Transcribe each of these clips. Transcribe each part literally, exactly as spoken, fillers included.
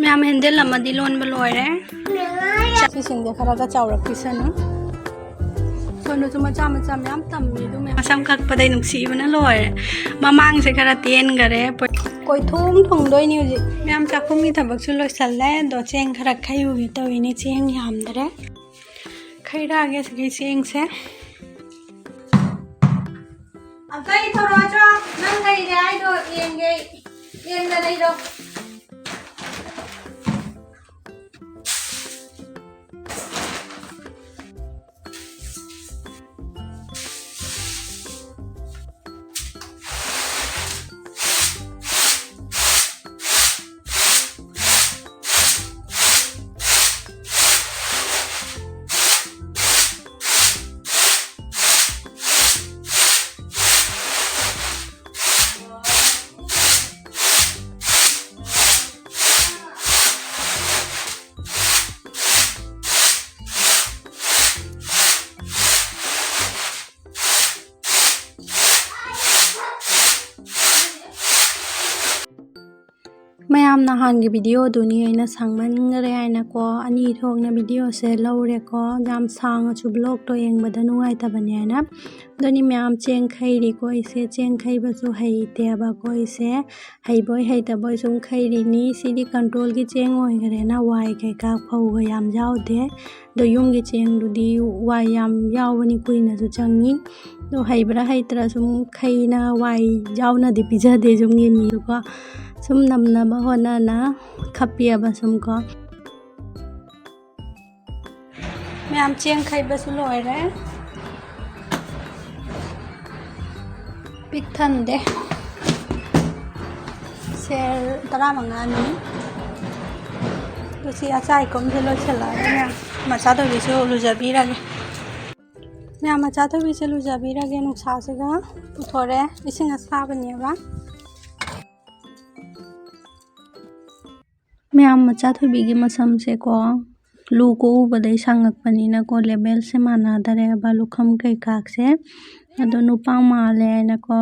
ꯃꯌꯥꯝ ꯍꯦꯟꯗꯜ ꯑꯃꯗꯤ ꯂꯣꯟꯕ ꯂꯣꯏꯔꯦ꯫ ꯁꯤꯁꯤꯡꯁꯦ ꯈꯔꯒ ꯆꯥꯎꯔꯛꯄꯤꯁꯅꯨ꯫ ꯁꯣꯅꯨꯁꯨ ꯃꯆꯥ ꯃꯆꯥ ꯃꯌꯥꯝ ꯇꯝꯃꯤ, ꯑꯗꯨ ꯃꯌꯥꯝ꯫ ꯃꯁꯝ ꯀꯛꯄꯗꯩ ꯅꯨꯡꯁꯤꯕꯅ ꯂꯣꯏꯔꯦ꯫ ꯃꯃꯥꯡꯁꯦ ꯈꯔ ꯇꯦꯟꯈꯔꯦ꯫ ꯀꯣꯏꯊꯣꯡ ꯊꯣꯡꯗꯣꯏꯅꯤ ꯍꯧꯖꯤꯛ꯫ ꯃꯌꯥꯝ ꯆꯥꯛꯈꯨꯝꯒꯤ ꯊꯕꯛꯁꯨ ꯂꯣꯏꯁꯜꯂꯦ꯫ ꯑꯗꯣ ꯆꯦꯡ ꯈꯔ ꯈꯩꯔꯨꯒꯦ ꯇꯧꯔꯤꯅꯤ꯫ ꯆꯦꯡ ꯌꯥꯝꯗ꯭ꯔꯦ꯫ ꯈꯩꯔꯛꯑꯒꯦ ꯁꯤꯒꯤ ꯆꯦꯡꯁꯦ꯫ ꯑꯝꯇ ꯏꯊꯣꯔꯛꯑꯣ, ꯅꯪ ꯂꯩꯔꯦ ꯍꯥꯏꯗꯣ ꯌꯦꯡꯒꯦ꯫ ꯌꯦꯡꯗ ꯂꯩꯔꯣ꯫ ꯃꯌꯥꯝ, ꯅꯍꯥꯟꯒꯤ ꯚꯤꯗꯤꯑꯣꯗꯨꯅꯤ ꯑꯩꯅ ꯁꯥꯡꯃꯟꯈꯔꯦ ꯍꯥꯏꯅꯀꯣ, ꯑꯅꯤ ꯊꯣꯛꯅ ꯚꯤꯗꯤꯑꯣꯁꯦ ꯂꯧꯔꯦꯀꯣ꯫ ꯌꯥꯝ ꯁꯥꯡꯉꯁꯨ ꯚ꯭ꯂꯣꯛꯇꯣ ꯌꯦꯡꯕꯗ ꯅꯨꯡꯉꯥꯏꯇꯕꯅꯦ ꯍꯥꯏꯅ꯫ ꯑꯗꯨꯅꯤ ꯃꯌꯥꯝ, ꯆꯦꯡ ꯈꯩꯔꯤꯀꯣ ꯑꯩꯁꯦ꯫ ꯆꯦꯡ ꯈꯩꯕꯁꯨ ꯍꯩꯇꯦꯕꯀꯣ ꯑꯩꯁꯦ꯫ ꯍꯩꯕꯣꯏ ꯍꯩꯇꯕꯣꯏ ꯁꯨꯝ ꯈꯩꯔꯤꯅꯤ꯫ ꯁꯤꯗꯤ ꯀꯟꯇ꯭ꯔꯣꯜꯒꯤ ꯆꯦꯡ ꯑꯣꯏꯈꯔꯦꯅ ꯋꯥꯏ ꯀꯩꯀꯥ ꯐꯧꯒ ꯌꯥꯝ ꯌꯥꯎꯗꯦ꯫ ꯑꯗꯣ ꯌꯨꯝꯒꯤ ꯆꯦꯡꯗꯨꯗꯤ ꯋꯥꯏ ꯌꯥꯝ ꯌꯥꯎꯕꯅꯤ, ꯀꯨꯏꯅꯁꯨ ꯆꯪꯉꯤ꯫ ꯑꯗꯣ ꯍꯩꯕ꯭ꯔꯥ ꯍꯩꯇ꯭ꯔꯥ ꯁꯨꯝ ꯈꯩꯅ ꯋꯥꯏ ꯌꯥꯎꯅꯗꯤ ꯄꯤꯖꯗꯦ ꯌꯨꯝꯒꯤ ꯃꯤꯗꯨꯀꯣ꯫ ꯁꯨꯝ ꯅꯝꯅꯕ ꯍꯣꯠꯅꯅ ꯈꯞꯄꯤꯑꯕ ꯁꯨꯝ ꯀꯣ꯫ ꯃꯌꯥꯝ, ꯆꯦꯡ ꯈꯩꯕꯁꯨ ꯂꯣꯏꯔꯦ꯫ ꯄꯤꯛ ꯊꯟꯗꯦ꯫ ꯁꯦꯔ ꯇꯔꯥꯃꯉꯥꯅꯤ꯫ ꯑꯗꯨ ꯁꯤ ꯑꯆꯥꯏ ꯀꯨꯝꯁꯦ ꯂꯣꯏꯁꯤꯜꯂꯛꯑꯒ ꯃꯌꯥꯝ, ꯃꯆꯥ ꯇꯧꯕꯤꯁꯨ ꯂꯨꯖꯕꯤꯔꯒꯦ꯫ ꯃꯌꯥꯝ, ꯃꯆꯥ ꯇꯧꯕꯤꯁꯦ ꯂꯨꯖꯕꯤꯔꯒꯦ꯫ ꯅꯨꯡꯁꯥꯁꯤꯒ ꯄꯨꯊꯣꯔꯦ ꯏꯁꯤꯡ ꯑꯁꯥꯕꯅꯦꯕ꯫ ꯃꯌꯥꯝ, ꯃꯆꯥ ꯊꯣꯏꯕꯤꯒꯤ ꯃꯁꯝꯁꯦꯀꯣ, ꯂꯨ ꯀꯣꯛꯎꯕꯗꯩ ꯁꯥꯡꯉꯛꯄꯅꯤꯅꯀꯣ, ꯂꯦꯕꯦꯜꯁꯦ ꯃꯥꯟꯅꯗꯔꯦꯕ, ꯂꯨꯈꯝ ꯀꯩꯀꯥꯁꯦ꯫ ꯑꯗꯣ ꯅꯨꯄꯥ ꯃꯥꯜꯂꯦ ꯍꯥꯏꯅꯀꯣ,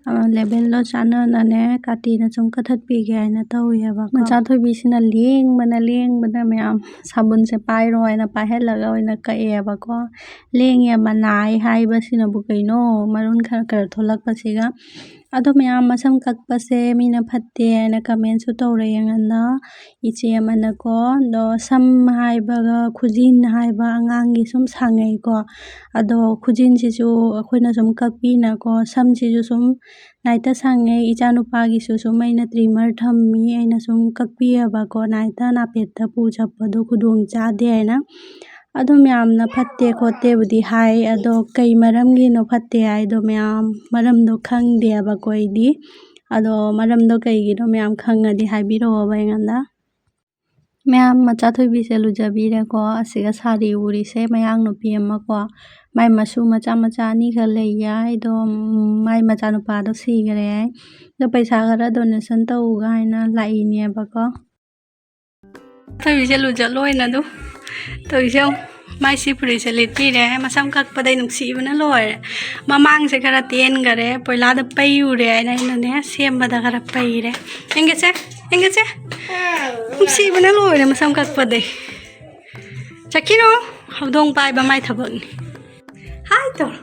ꯑ, ꯂꯦꯕꯦꯜꯗꯣ ꯆꯥꯟꯅꯅꯅꯦ ꯀꯥꯇꯤꯅ ꯁꯨꯝ ꯀꯠꯊꯠꯄꯤꯒꯦ ꯍꯥꯏꯅ ꯇꯧꯔꯤꯑꯕ꯫ ꯃꯆꯥ ꯊꯣꯏꯕꯤꯁꯤꯅ ꯂꯦꯡꯕꯅ ꯂꯦꯡꯕꯅ ꯃꯌꯥꯝ ꯁꯥꯕꯨꯟꯁꯦ ꯄꯥꯏꯔꯣ ꯍꯥꯏꯅ ꯄꯥꯏꯍꯜꯂꯒ ꯑꯣꯏꯅ ꯀꯛꯑꯦꯕꯀꯣ꯫ ꯂꯦꯡꯉꯦꯕ, ꯅꯥꯏ ꯍꯥꯏꯕꯁꯤꯅꯕꯨ ꯀꯩꯅꯣ, ꯃꯔꯨꯟ ꯈꯔ ꯈꯔ ꯊꯣꯛꯂꯛꯄꯁꯤꯒ꯫ ꯑꯗꯣ ꯃꯌꯥꯝ ꯃꯁꯝ ꯀꯛꯄꯁꯦ ꯃꯤꯅ ꯐꯠꯇꯦ ꯍꯥꯏꯅ ꯀꯃꯦꯟꯁꯨ ꯇꯧꯔꯛꯑꯦ ꯑꯩꯉꯣꯟꯗ꯫ ꯏꯆꯦ ꯑꯃꯅꯀꯣ, ꯑꯗꯣ ꯁꯝ ꯍꯥꯏꯕꯒ ꯈꯨꯖꯤꯟ ꯍꯥꯏꯕ ꯑꯉꯥꯡꯒꯤ ꯁꯨꯝ ꯁꯥꯡꯉꯩꯀꯣ꯫ ꯑꯗꯣ ꯈꯨꯖꯤꯟꯁꯤꯁꯨ ꯑꯩꯈꯣꯏꯅ ꯁꯨꯝ ꯀꯛꯄꯤꯅꯀꯣ, ꯁꯝꯁꯤꯁꯨ ꯁꯨꯝ ꯅꯥꯏꯇ ꯁꯥꯡꯉꯩ꯫ ꯏꯆꯥꯅꯨꯄꯥꯒꯤꯁꯨ ꯁꯨꯝ ꯑꯩꯅ ꯇ꯭ꯔꯤꯃꯔ ꯊꯝꯃꯤ, ꯑꯩꯅ ꯁꯨꯝ ꯀꯛꯄꯤꯑꯕꯀꯣ, ꯅꯥꯏꯇ ꯅꯥꯄꯦꯠꯇ ꯄꯨ ꯆꯠꯄꯗꯣ ꯈꯨꯗꯣꯡ ꯆꯥꯗꯦ ꯍꯥꯏꯅ꯫ ꯑꯗꯨꯝ ꯌꯥꯝꯅ ꯐꯠꯇꯦ ꯈꯣꯠꯇꯦꯕꯨꯗꯤ ꯍꯥꯏ, ꯑꯗꯣ ꯀꯩ ꯃꯔꯝꯒꯤꯅꯣ ꯐꯠꯇꯦ ꯍꯥꯏꯗꯣ ꯃꯌꯥꯝ ꯃꯔꯝꯗꯣ ꯈꯪꯗꯦꯕꯀꯣ ꯑꯩꯗꯤ꯫ ꯑꯗꯣ ꯃꯔꯝꯗꯣ ꯀꯩꯒꯤꯅꯣ ꯃꯌꯥꯝ ꯈꯪꯉꯗꯤ ꯍꯥꯏꯕꯤꯔꯛꯑꯣꯕ ꯑꯩꯉꯣꯟꯗ꯫ ꯃꯌꯥꯝ, ꯃꯆꯥ ꯊꯣꯏꯕꯤꯁꯦ ꯂꯨꯖꯕꯤꯔꯦꯀꯣ꯫ ꯑꯁꯤꯒ ꯁꯥꯔꯤ ꯎꯔꯤꯁꯦ ꯃꯌꯥꯡ ꯅꯨꯄꯤ ꯑꯃꯀꯣ꯫ ꯃꯥꯏ ꯃꯁꯨ ꯃꯆꯥ ꯃꯆꯥ ꯑꯅꯤꯈꯛ ꯂꯩ ꯍꯥꯏ꯫ ꯑꯗꯣ, ꯎꯝ, ꯃꯥꯏ ꯃꯆꯥꯅꯨꯄꯥꯗꯣ ꯁꯤꯈꯔꯦ ꯍꯥꯏ꯫ ꯑꯗꯣ ꯄꯩꯁꯥ ꯈꯔ ꯗꯣꯅꯦꯁꯟ ꯇꯧꯒ ꯍꯥꯏꯅ ꯂꯥꯛꯏꯅꯦꯕꯀꯣ꯫ ꯊꯣꯏꯕꯤꯁꯦ ꯂꯨꯖꯠꯂꯣꯏꯅ ꯑꯗꯨ ꯇꯧꯔꯤꯁꯦ ꯌꯦꯡꯉꯨ꯫ ꯃꯥꯏ ꯁꯤ ꯐꯨꯔꯤꯠꯁꯦ ꯂꯤꯠꯄꯤꯔꯦ꯫ ꯃꯁꯝ ꯀꯛꯄꯗꯩ ꯅꯨꯡꯁꯤꯕꯅ ꯂꯣꯏꯔꯦ꯫ ꯃꯃꯥꯡꯁꯦ ꯈꯔ ꯇꯦꯟꯈꯔꯦ, ꯄꯣꯏꯂꯥꯗ ꯄꯩꯔꯨꯔꯦ ꯍꯥꯏꯅ ꯑꯩꯅꯅꯦ ꯁꯦꯝꯕꯗ ꯈꯔ ꯄꯩꯔꯦ꯫ ꯌꯦꯡꯒꯦꯁꯦ, ꯌꯦꯡꯒꯦꯁꯦ꯫ ꯅꯨꯡꯁꯤꯕꯅ ꯂꯣꯏꯔꯦ ꯃꯁꯝ ꯀꯛꯄꯗꯩ꯫ ꯆꯠꯈꯤꯅꯣ, ꯍꯧꯗꯣꯡ ꯄꯥꯏꯕ ꯃꯥꯏ ꯊꯕꯛꯅꯤ꯫ ꯍꯥꯏ ꯇꯧꯔꯣ꯫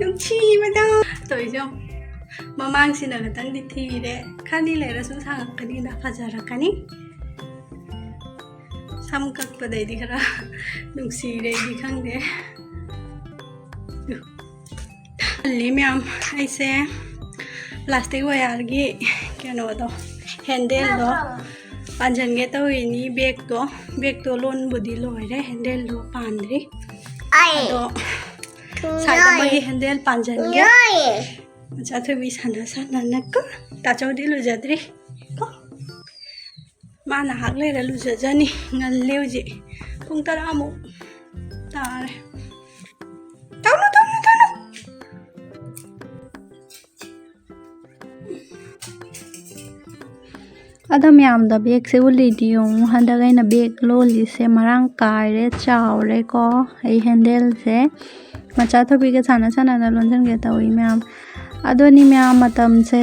ꯅꯨꯡꯁꯤꯕꯗꯣ꯫ ꯇꯧꯔꯤꯁꯦ ꯌꯦꯡꯉꯨ꯫ ꯃꯃꯥꯡꯁꯤꯅ ꯈꯇꯪꯗꯤ ꯊꯤꯔꯦ꯫ ꯈꯔꯅꯤ ꯂꯩꯔ ꯁꯨꯝ ꯁꯥꯡꯉꯛꯀꯅꯤꯗ, ꯐꯖꯔꯛꯀꯅꯤ꯫ ꯁꯝ ꯀꯛꯄꯗꯩꯗꯤ ꯈꯔ ꯅꯨꯡꯁꯤꯔꯦ ꯑꯩꯗꯤ ꯈꯪꯗꯦ꯫ ꯍꯜꯂꯤ ꯃꯌꯥꯝ, ꯑꯩꯁꯦ ꯄ꯭ꯂꯥꯁꯇꯤꯛ ꯋꯥꯌꯔꯒꯤ ꯀꯩꯅꯣꯗꯣ, ꯍꯦꯟꯗꯦꯜꯗꯣ ꯄꯥꯟꯁꯤꯟꯒꯦ ꯇꯧꯔꯤꯅꯤ꯫ ꯕꯦꯒꯇꯣ, ꯕꯦꯒꯇꯣ ꯂꯣꯟꯕꯨꯗꯤ ꯂꯣꯏꯔꯦ, ꯍꯦꯟꯗꯦꯜꯗꯣ ꯄꯥꯟꯗ꯭ꯔꯤ꯫ ꯑꯗꯣ ꯁꯥꯏꯠ ꯑꯃꯒꯤ ꯍꯦꯟꯗꯦꯜ ꯄꯥꯟꯁꯤꯟꯒꯦ꯫ ꯃꯆꯥ ꯊꯣꯏꯕꯤ ꯁꯥꯟꯅ ꯁꯥꯟꯅꯅꯀꯣ꯫ ꯇꯥꯆꯧꯗꯤ ꯂꯨꯖꯗ꯭ꯔꯤ ꯀꯣ꯫ ꯃꯥ ꯉꯥꯏꯍꯥꯛ ꯂꯩꯔ ꯂꯨꯖꯖꯅꯤ꯫ ꯉꯜꯂꯦ ꯍꯧꯖꯤꯛ꯫ ꯄꯨꯡ ꯇꯔꯥꯃꯨꯛ ꯇꯥꯔꯦ꯫ ꯇꯧꯅꯨ, ꯇꯧꯅꯨ, ꯇꯧꯅꯨ꯫ ꯑꯗꯣ ꯃꯌꯥꯝꯗ ꯕꯦꯒꯁꯦ ꯎꯠꯂꯤꯗꯤ ꯌꯦꯡꯉꯨ꯫ ꯍꯟꯗꯛ ꯑꯩꯅ ꯕꯦꯒ ꯂꯣꯜꯂꯤꯁꯦ ꯃꯔꯥꯡ ꯀꯥꯏꯔꯦ, ꯆꯥꯎꯔꯦꯀꯣ꯫ ꯑꯩ ꯍꯦꯟꯗꯦꯜꯁꯦ ꯃꯆꯥ ꯊꯣꯏꯕꯤꯒ ꯁꯥꯟꯅ ꯁꯥꯟꯅꯅ ꯂꯣꯟꯁꯤꯟꯒꯦ ꯇꯧꯏ ꯃꯌꯥꯝ꯫ ꯑꯗꯨꯅꯤ ꯃꯌꯥꯝ, ꯃꯇꯝꯁꯦ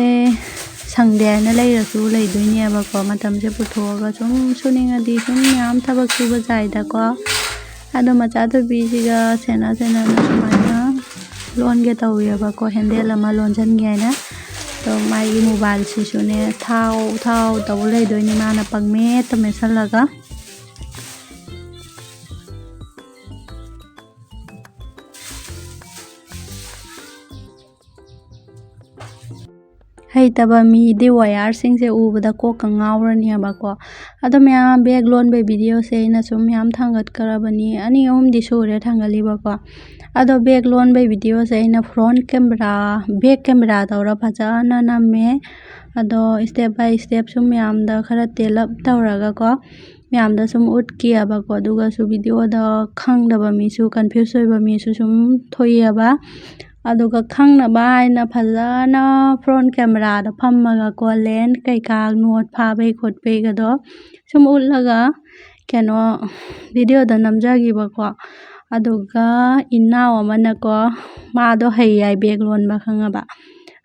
ꯁꯪꯗꯦ ꯍꯥꯏꯅ ꯂꯩꯔꯁꯨ ꯂꯩꯗꯣꯏꯅꯦꯕꯀꯣ꯫ ꯃꯇꯝꯁꯦ ꯄꯨꯊꯣꯛꯑꯒ ꯁꯨꯝ ꯁꯨꯅꯤꯡꯉꯗꯤ ꯁꯨꯝ ꯃꯌꯥꯝ ꯊꯕꯛ ꯁꯨꯕ ꯆꯥꯏꯗꯀꯣ꯫ ꯑꯗꯣ ꯃꯆꯥ ꯊꯣꯏꯕꯤꯁꯤꯒ ꯁꯦꯟꯅ ꯁꯦꯟꯅꯅ ꯁꯨꯃꯥꯏꯅ ꯂꯣꯟꯒꯦ ꯇꯧꯔꯤꯑꯕꯀꯣ, ꯍꯦꯟꯗꯦꯜ ꯑꯃ ꯂꯣꯟꯁꯤꯟꯒꯦ ꯍꯥꯏꯅ꯫ ꯑꯗꯣ ꯃꯥꯒꯤ ꯃꯣꯕꯥꯏꯜꯁꯤꯁꯨꯅꯦ ꯊꯥꯎ ꯊꯥꯎ ꯇꯧ ꯂꯩꯗꯣꯏꯅꯤ, ꯃꯥꯅ ꯄꯪꯃꯦꯠꯇ ꯃꯦꯠꯁꯜꯂꯒ꯫ ꯍꯩꯇꯕ ꯃꯤꯗꯤ ꯋꯥꯌꯔꯁꯤꯡꯁꯦ ꯎꯕꯗ ꯀꯣꯛꯀ ꯉꯥꯎꯔꯅꯦꯕꯀꯣ꯫ ꯑꯗꯣ ꯃꯌꯥꯝ, ꯕꯦꯒ ꯂꯣꯟꯕꯩ ꯚꯤꯗꯤꯑꯣꯁꯦ ꯑꯩꯅ ꯁꯨꯝ ꯃꯌꯥꯝ ꯊꯥꯡꯒꯠꯈ꯭ꯔꯕꯅꯤ, ꯑꯅꯤ ꯑꯍꯨꯝꯗꯤ ꯁꯨꯔꯦ ꯊꯥꯡꯒꯠꯂꯤꯕꯀꯣ꯫ ꯑꯗꯣ ꯕꯦꯒ ꯂꯣꯟꯕꯩ ꯚꯤꯗꯤꯑꯣꯁꯦ ꯑꯩꯅ ꯐ꯭ꯔꯣꯟ ꯀꯦꯃꯦꯔꯥ, ꯕꯦꯛ ꯀꯦꯃꯦꯔꯥ ꯇꯧꯔ ꯐꯖꯅ ꯅꯝꯃꯦ꯫ ꯑꯗꯣ step by step ꯁꯨꯝ ꯃꯌꯥꯝꯗ ꯈꯔ ꯇꯦꯜꯂꯞ ꯇꯧꯔꯒꯀꯣ, ꯃꯌꯥꯝꯗ ꯁꯨꯝ ꯎꯠꯀꯦꯕꯀꯣ꯫ ꯑꯗꯨꯒꯁꯨ ꯚꯤꯗꯤꯑꯣꯗ ꯈꯪꯗꯕ ꯃꯤꯁꯨ, ꯀꯟꯐ꯭ꯌꯨꯁ ꯑꯣꯏꯕ ꯃꯤꯁꯨ ꯁꯨꯝ ꯊꯣꯛꯑꯦꯕ꯫ ꯑꯗꯨꯒ ꯈꯪꯅꯕ ꯍꯥꯏꯅ ꯐꯖꯅ ꯐ꯭ꯔꯣꯟ ꯀꯦꯃꯦꯔꯥꯗ ꯐꯝꯃꯒꯀꯣ, ꯂꯦꯟꯁ ꯀꯩꯀꯥ, ꯅꯣꯠ ꯐꯥꯕꯩ ꯈꯣꯠꯄꯩꯒꯗꯣ ꯁꯨꯝ ꯎꯠꯂꯒ ꯀꯩꯅꯣ, ꯚꯤꯗꯤꯑꯣꯗ ꯅꯝꯖꯈꯤꯕꯀꯣ꯫ ꯑꯗꯨꯒ ꯏꯅꯥꯎ ꯑꯃꯅꯀꯣ, ꯃꯥꯗꯣ ꯍꯩ ꯍꯥꯏ ꯕꯦꯒ ꯂꯣꯟꯕ, ꯈꯪꯉꯕ?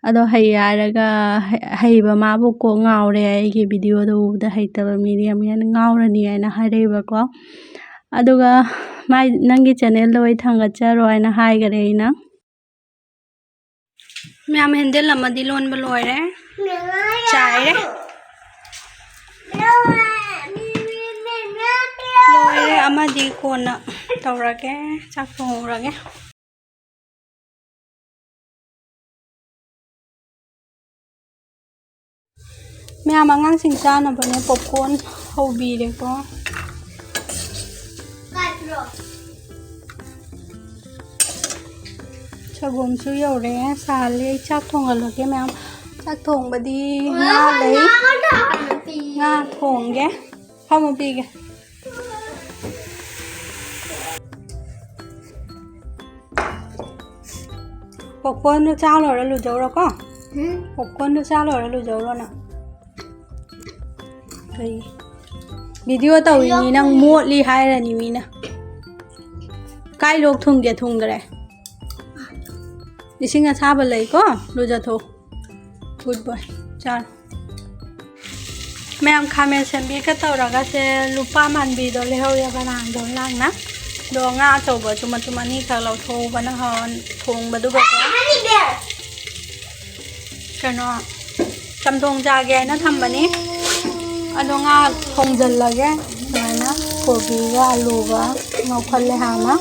ꯑꯗꯣ ꯍꯩ ꯍꯥꯏꯔꯒ ꯍꯩ-, ꯍꯩꯕ ꯃꯥꯕꯨ ꯀꯣꯛ ꯉꯥꯎꯔꯦ, ꯑꯩꯒꯤ ꯚꯤꯗꯤꯑꯣꯗꯣ ꯎꯕꯗ ꯍꯩꯇꯕ ꯃꯤꯗꯤ ꯑꯃꯨꯛ ꯍꯦꯟꯅ ꯉꯥꯎꯔꯅꯤ ꯍꯥꯏꯅ ꯍꯥꯏꯔꯛꯏꯕꯀꯣ꯫ ꯑꯗꯨꯒ ꯃꯥꯏ, "ꯅꯪꯒꯤ ꯆꯦꯅꯦꯜꯗꯣ ꯑꯩ ꯊꯥꯡꯒꯠꯆꯔꯣ" ꯍꯥꯏꯅ ꯍꯥꯏꯈꯔꯦ ꯑꯩꯅ꯫ ꯃꯌꯥꯝ, ꯍꯦꯟꯗꯦꯜ ꯑꯃꯗꯤ ꯂꯣꯟꯕ ꯂꯣꯏꯔꯦ, ꯆꯥꯏꯔꯦ꯫ ꯂꯣꯏꯔꯦ, ꯑꯃꯗꯤ ꯀꯣꯟꯅ ꯇꯧꯔꯒꯦ, ꯆꯥꯛ ꯊꯣꯡꯉꯨꯔꯒꯦ꯫ ꯃꯌꯥꯝ, ꯑꯉꯥꯡꯁꯤꯡ ꯆꯥꯅꯕꯅꯦ ꯄꯣꯞꯀꯣꯔꯟ ꯍꯧꯕꯤꯔꯦꯀꯣ꯫ ꯁꯒꯣꯝꯁꯨ ꯌꯧꯔꯦ, ꯁꯥꯍꯜꯂꯦ꯫ ꯑꯩ ꯆꯥꯛ ꯊꯣꯡꯍꯜꯂꯒꯦ ꯃꯌꯥꯝ꯫ ꯆꯥꯛ ꯊꯣꯡꯕꯗꯤ ꯉꯥ ꯂꯩ, ꯉꯥ ꯊꯣꯡꯒꯦ꯫ ꯐꯝꯃꯨ ꯄꯤꯒꯦ꯫ ꯄꯣꯞꯀꯣꯔꯟꯗꯣ ꯆꯥ ꯂꯣꯏꯔ ꯂꯨꯖꯧꯔꯣꯀꯣ꯫ ꯎꯝ꯫ ꯄꯣꯞꯀꯣꯔꯟꯗꯣ ꯆꯥ ꯂꯣꯏꯔ ꯂꯨꯖꯧꯔꯣ ꯅꯪ꯫ ꯀꯩ? ꯚꯤꯗꯤꯑꯣ ꯇꯧꯔꯤꯅꯤ, ꯅꯪ ꯃꯣꯠꯂꯤ ꯍꯥꯏꯔꯅꯤ ꯃꯤꯅ꯫ ꯀꯥꯏ ꯂꯣꯛ ꯊꯨꯡꯒꯦ? ꯊꯨꯡꯗ꯭ꯔꯦ? ꯏꯁꯤꯡ ꯑꯁꯥꯕ ꯂꯩꯀꯣ, ꯂꯨꯖꯊꯣꯛ꯫ Good boy. ꯆꯥꯔꯣ꯫ ꯃꯌꯥꯝ, ꯈꯥꯃꯦꯟ ꯁꯦꯝꯕꯤꯒ ꯇꯧꯔꯒ ꯁꯦ ꯂꯨꯄꯥ ꯃꯥꯟꯕꯤꯗꯣ ꯂꯩꯍꯧꯔꯦꯕ, ꯅꯍꯥꯟꯗꯣ ꯂꯥꯡꯅ꯫ ꯑꯗꯣ ꯉꯥ ꯑꯆꯧꯕꯁꯨ ꯃꯇꯨꯝ ꯑꯅꯤꯈꯛ ꯂꯧꯊꯣꯛꯎꯕ ꯅꯍꯥꯟ ꯊꯣꯡꯕꯗꯨꯒꯀꯣ꯫ ꯀꯩꯅꯣ, ꯆꯝꯊꯣꯡ ꯆꯥꯒꯦ ꯍꯥꯏꯅ ꯊꯝꯕꯅꯤ꯫ ꯑꯗꯣ ꯉꯥ ꯊꯣꯡꯖꯤꯜꯂꯒꯦ꯫ ꯁꯨꯃꯥꯏꯅ ꯀꯣꯕꯤꯒ ꯑꯂꯨꯒ ꯉꯧꯈꯠꯂꯦ ꯍꯥꯟꯅ꯫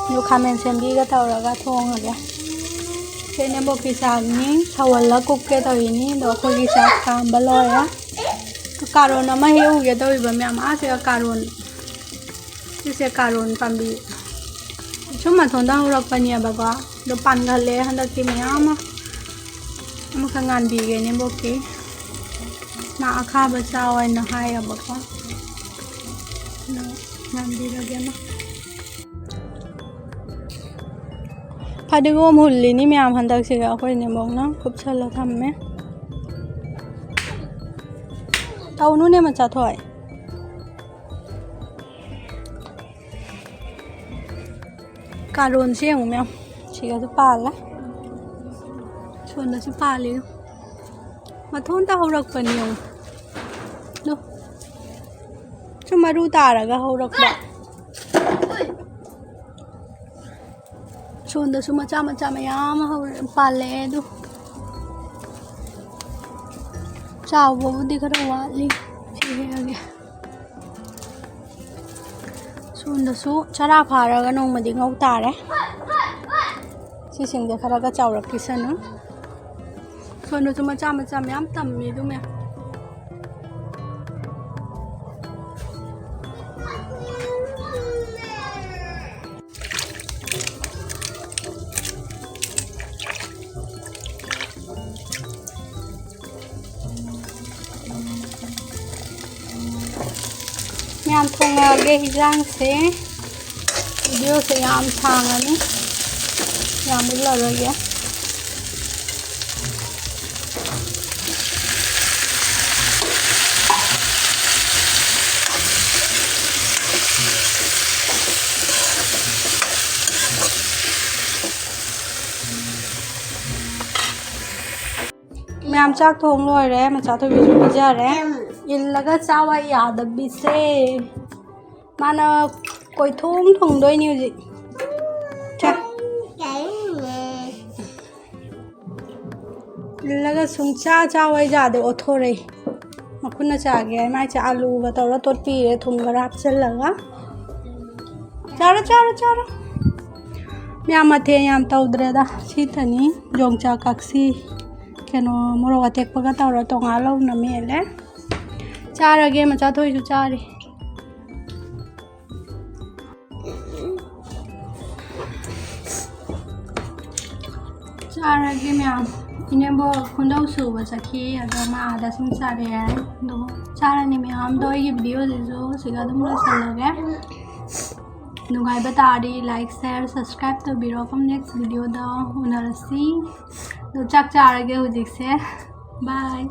ꯑꯗꯨ ꯈꯥꯃꯦꯟ ꯁꯦꯝꯕꯤꯒ ꯇꯧꯔꯒ ꯊꯣꯡꯉꯒꯦ꯫ ꯁꯤ ꯏꯅꯦꯝꯕꯣꯛꯀꯤ ꯆꯥꯛꯅꯤ, ꯁꯧꯍꯜꯂ ꯀꯨꯞꯀꯦ ꯇꯧꯔꯤꯅꯤ꯫ ꯑꯗꯣ ꯑꯩꯈꯣꯏꯒꯤ ꯆꯥꯛ ꯀꯥꯝꯕ ꯂꯣꯏꯔꯦ꯫ ꯀꯥꯔꯣꯟ ꯑꯃ ꯍꯦꯛꯎꯒꯦ ꯇꯧꯔꯤꯕ ꯃꯌꯥꯝ, ꯑꯥꯁꯤꯒ ꯀꯥꯔꯣꯟ꯫ ꯁꯤꯁꯦ ꯀꯥꯔꯣꯟ ꯄꯥꯝꯕꯤ꯫ ꯁꯨꯝ ꯃꯊꯣꯟꯗ ꯍꯧꯔꯛꯄꯅꯦꯕꯀꯣ꯫ ꯑꯗꯣ ꯄꯥꯟꯒꯜꯂꯦ ꯍꯟꯗꯛꯇꯤ ꯃꯌꯥꯝ ꯑꯃ꯫ ꯑꯃꯈꯛ ꯉꯥꯟꯕꯤꯒꯦ ꯏꯅꯦꯝꯕꯣꯛꯀꯤ꯫ ꯃꯥ ꯑꯈꯥꯕ ꯆꯥꯎ ꯍꯥꯏꯅ ꯍꯥꯏꯌꯦꯕꯀꯣ꯫ ꯑꯗꯣ ꯉꯥꯟꯕꯤꯔꯒꯦ ꯑꯃ꯫ ꯐꯗꯤꯒꯣꯝ ꯍꯨꯜꯂꯤꯅꯤ ꯃꯌꯥꯝ ꯍꯟꯗꯛꯁꯤꯒ ꯑꯩꯈꯣꯏ ꯏꯅꯦꯝꯕꯣꯛꯅ ꯀꯨꯞꯁꯜꯂ ꯊꯝꯃꯦ꯫ ꯇꯧꯅꯨꯅꯦ ꯃꯆꯥ ꯊꯣꯏ꯫ ꯀꯥꯔꯣꯟꯁꯦ ꯌꯦꯡꯉꯨ ꯃꯌꯥꯝ, ꯁꯤꯒꯁꯨ ꯄꯥꯜꯂꯦ, ꯁꯣꯝꯗꯁꯨ ꯄꯥꯜꯂꯤ꯫ ꯃꯊꯣꯟꯇ ꯍꯧꯔꯛꯄꯅꯤ ꯌꯦꯡꯉꯨ꯫ ꯗꯣ꯫ ꯁꯨꯝ ꯃꯔꯨ ꯇꯥꯔꯒ ꯍꯧꯔꯛꯄ꯫ ꯁꯣꯝꯗꯁꯨ ꯃꯆꯥ ꯃꯆꯥ ꯃꯌꯥꯝ ꯑꯃ ꯍꯧꯔ-, ꯄꯥꯜꯂꯛꯑꯦ ꯑꯗꯨ꯫ ꯆꯥꯎꯕꯕꯨꯗꯤ ꯈꯔ ꯋꯥꯠꯂꯤ꯫ ꯁꯤ ꯍꯦꯛꯑꯒꯦ꯫ ꯁꯣꯝꯗꯁꯨ ꯆꯔꯥ ꯐꯥꯔꯒ ꯅꯣꯡꯃꯗꯤ ꯉꯧ ꯇꯥꯔꯦ꯫ ꯁꯤꯁꯤꯡꯁꯦ ꯈꯔꯒ ꯆꯥꯎꯔꯛꯈꯤꯁꯅꯨ꯫ ꯁꯣꯝꯗꯁꯨ ꯃꯆꯥ ꯃꯆꯥ ꯃꯌꯥꯝ ꯇꯝꯃꯤ ꯑꯗꯨ ꯃꯌꯥꯝ꯫ ꯃꯌꯥꯝ ꯊꯣꯡꯉꯛꯑꯒꯦ ꯍꯤꯟꯖꯥꯡꯁꯦ꯫ ꯚꯤꯗꯤꯑꯣꯁꯦ ꯌꯥꯝ ꯁꯥꯡꯉꯅꯤ, ꯌꯥꯝ ꯎꯠꯂꯔꯣꯏꯒꯦ꯫ ꯃꯌꯥꯝ ꯆꯥꯛ ꯊꯣꯡ ꯂꯣꯏꯔꯦ, ꯃꯆꯥ ꯊꯣꯏꯕꯤꯁꯨ ꯄꯤꯖꯔꯦ꯫ ꯏꯜꯂꯒ ꯆꯥꯎ ꯍꯥꯏ ꯌꯥꯗꯕꯤꯁꯦ꯫ ꯃꯥꯅ ꯀꯣꯏꯊꯣꯡ ꯊꯣꯡꯗꯣꯏꯅꯤ ꯍꯧꯖꯤꯛ꯫ ꯁꯦ꯫ ꯏꯜꯂꯒ ꯁꯨꯡꯆꯥ ꯆꯥꯎ ꯍꯥꯏ ꯌꯥꯗꯦ, ꯑꯣꯠꯊꯣꯔꯛꯏ꯫ ꯃꯈꯨꯠꯅ ꯆꯥꯒꯦ ꯍꯥꯏ ꯃꯥꯏꯁꯦ ꯑꯥꯂꯨꯒ ꯇꯧꯔ ꯇꯣꯠꯄꯤꯔꯦ, ꯊꯨꯝ ꯈꯔ ꯍꯥꯞꯆꯤꯜꯂꯒ꯫ ꯆꯥꯔꯣ, ꯆꯥꯔꯣ, ꯆꯥꯔꯣ꯫ ꯃꯌꯥꯝ ꯃꯊꯦꯜ ꯌꯥꯝ ꯇꯧꯗ꯭ꯔꯦꯗ꯫ ꯁꯤꯇꯅꯤ ꯌꯣꯡꯆꯥꯛ ꯀꯛꯁꯤ꯫ ꯀꯩꯅꯣ, ꯃꯣꯔꯣꯛ ꯑꯇꯦꯛꯄꯒ ꯇꯧꯔ ꯇꯣꯉꯥꯟ ꯂꯧꯅ ꯃꯦꯠꯂꯦ꯫ ꯆꯥꯔꯒꯦ, ꯃꯆꯥ ꯊꯣꯏꯁꯨ ꯆꯥꯔꯤ꯫ ꯆꯥꯔꯒꯦ ꯃꯌꯥꯝ꯫ ꯏꯅꯦꯝꯕꯣꯛ ꯈꯨꯟꯗꯧ ꯁꯨꯕ ꯆꯠꯈꯤ, ꯑꯗꯣ ꯃꯥ ꯑꯥꯗ ꯁꯨꯝ ꯆꯥꯔꯦ ꯍꯥꯏ꯫ ꯑꯗꯣ ꯆꯥꯔꯅꯤ ꯃꯌꯥꯝꯗꯣ꯫ ꯑꯩꯒꯤ ꯚꯤꯗꯤꯑꯣꯁꯤꯁꯨ ꯁꯤꯒ ꯑꯗꯨꯝ ꯂꯣꯏꯁꯤꯜꯂꯒꯦ꯫ ꯅꯨꯡꯉꯥꯏꯕ ꯇꯥꯔꯗꯤ like, share, subscribe ꯇꯧꯕꯤꯔꯣ꯫ ꯃꯐꯝ next ꯚꯤꯗꯤꯑꯣꯗ ꯎꯅꯔꯁꯤ꯫ ꯑꯗꯣ ꯆꯥꯛ ꯆꯥꯔꯒꯦ ꯍꯧꯖꯤꯛꯁꯦ꯫ Bye꯫